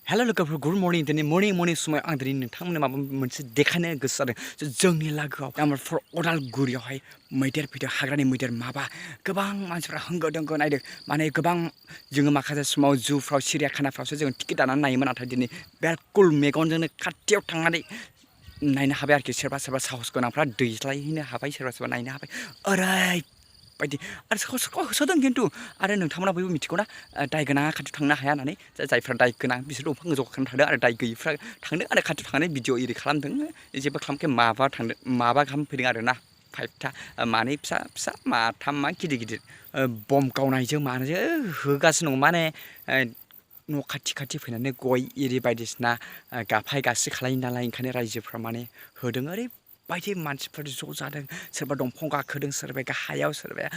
Hello लोगोफोर good morning दिनै morning समाव आं दिनै नोंथांमोननो माबा मोनसे देखायनो गोसो जादों जोंनि लागोआव तामुलपुर अदालगुरियावहाय मैदेर फैदों हाग्रानि मैदेर माबा गोबां मानसिफ्रा होंगो दोंगो नायदों माने गोबां जोङो माखासे समाव जुफ्राव सिरियाखानाफ्रावसो जों टिकेट दानानै नायोमोन नाथाय दिनै बिल्कुल मेगनजोंनो खाथियाव थांनानै नायनो हाबाय आरोखि सोरबा साहस गोनांफ्रा दैज्लायहैनो हाबाय सोरबा नायनो हाबाय ओरैबायदि आरो सोरखौ होसोदों खिन्थु आरो नोंथांमोना बयबो मिथिगौ ना दाय गोनाङा खाथियाव थांनो हाया होननानै जायफ्रा दाय गोनां बिसोर दंफां गोजौआव गाखोनानै थांदों आरो दाय गैयिफ्रा थांदों आरो खाथियाव थांनानै भिडिअ इरि खालामदों जेबो खालामाखै माबा गाहाम फैदों आरो ना 5था मानै फिसा माथाम मा गिदिर बम गावनायजों मानायजों होगासिनो दं माने न' खाथि फैनानै गय इरि बायदिसिना गाफाय गासि खालायो नालाय ओंखायनो रायजोफ्रा माने होदों ओरैबायदि मानसिफोर ज' जादों सोरबा दंफां गाखोदों सोरबाया गाहायाव सोरबाया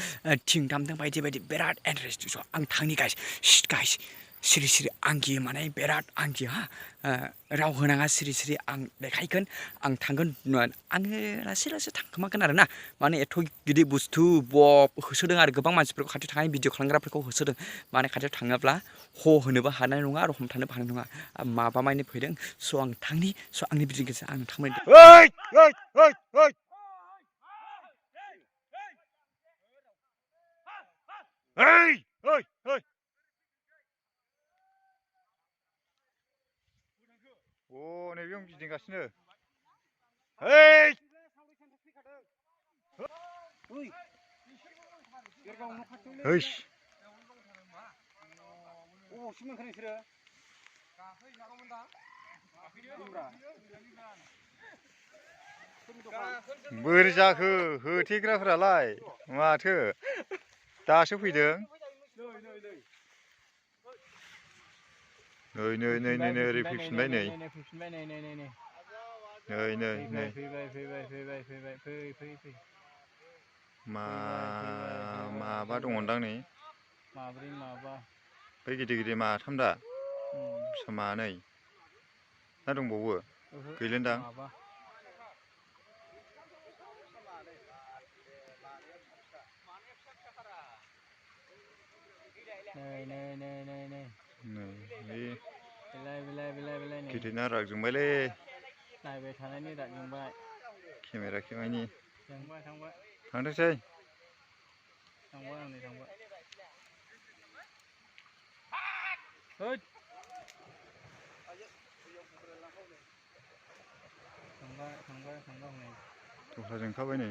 थिं दामदों बायदि बिराद इन्टारेस्टिं आं थांनि गाइस सिरि आं गियो माने बिराद आं गियो राव होनाङा सिरि आं देखायगोन आं थांगोन आङो लासै थांखोमागोन आरो ना माने एथ' गिदिर बुस्थु बब होसोदों आरो गोबां मानसिफोरखौ खाथियाव थांनानै भिडिअ खालामग्राफोरखौ होसोदों माने खाथियाव थाङोब्ला होनोबो हानाय नङा आरो हमथानोबो हानाय नङा माबा माने फैदों स' आं थांनि स' आंनि भिडिअ गेजेरजों आं नोंथांमोन नैबेयाव गिदिंगासिनो बोरै जाखो होथेग्राफोरालाय माथो दासो फैदों नै ओरै फैफिनबाय नै माबा दङदां नै बै गिदिर माथाम दा फिसा मानै ना दंबावो गैलान्दां गिदिरना राग जोंबायलै नायबाय थानायनि राग जोंबाय केमेरा खेबनायनि थांथोंसै दस्राजों ओंखारबाय नै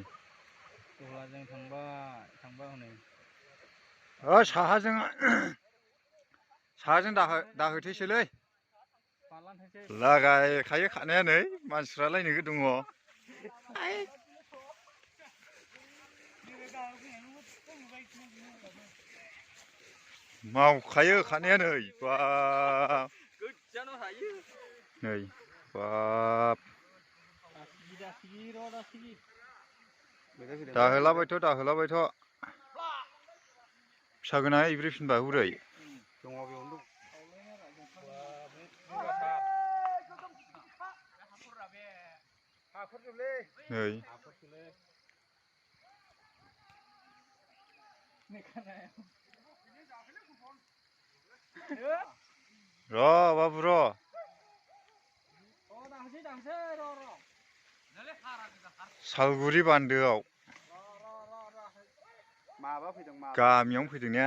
साहाजों दाहोथेसैलै लागायखायो खानाया नै मानसिफ्रालाय नोगोद दङ मावखायो खानाया नै बाब नै बाब दाहोलाबायथ' फिसा गोनाङा एब्रेफिनबा हरै नै र' बाबु र' सालगुरि बान्दोआव गामियावनो फैदों ने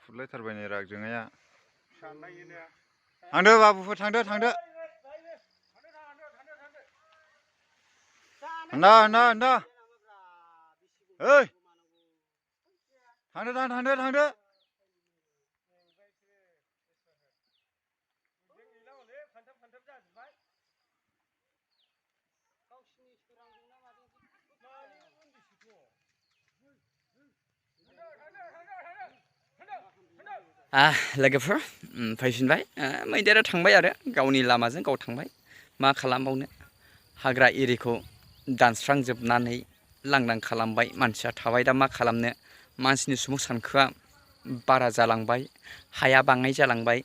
खुरलायथारबाय नै राग जोंनाया थांदो बाबुफोर थांदो हानदा ओइ थांदो लोगोफोर फैफिनबाय मैदेरा थांबाय आरो गावनि लामाजों गाव थांबाय मा खालामबावनो हाग्रा एरिखौ दानस्रांजोबनानै लांदां खालामबाय मानसिया थाबाय दा मा खालामनो मानसिनि सुबुं सानखोआ बारा जालांबाय हाया बाङाय जालांबाय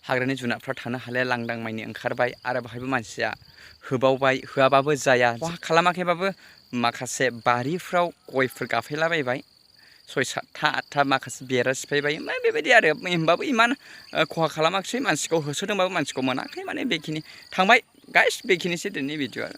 हाग्रानि जुनारफ्रा थानो हालाया लांदां मानि ओंखारबाय आरो बाहायबो मानसिया होबावबाय होआबाबो जाया खहा खालामाखैबाबो माखासे बारिफ्राव गयफोर गाफैलाबायबाय 6-7था 8था माखासे बेरा सिफायबाय बेबायदि आरो होमबाबो इमान खहा खालामाखिसै मानसिखौ होसोदोंबाबो मानसिखौ मोनाखै माने बेखिनि थांबाय गाइस बेखिनिसै दिनैनि भिडिअ'आ